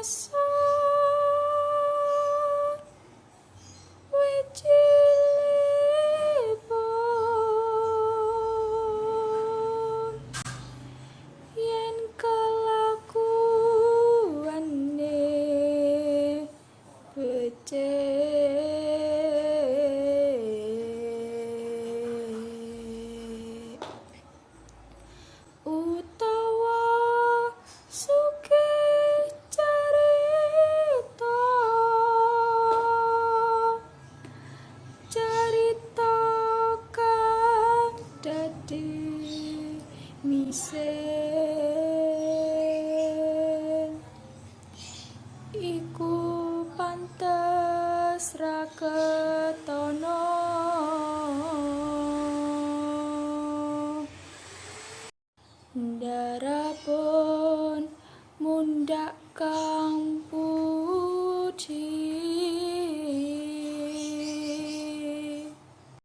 Ngasor wit cilikipun, yen kelakuane becik utawa sugih carita, carita kang dadi misen iku pantes ra ketana. Ndarapun mundhak kang puji.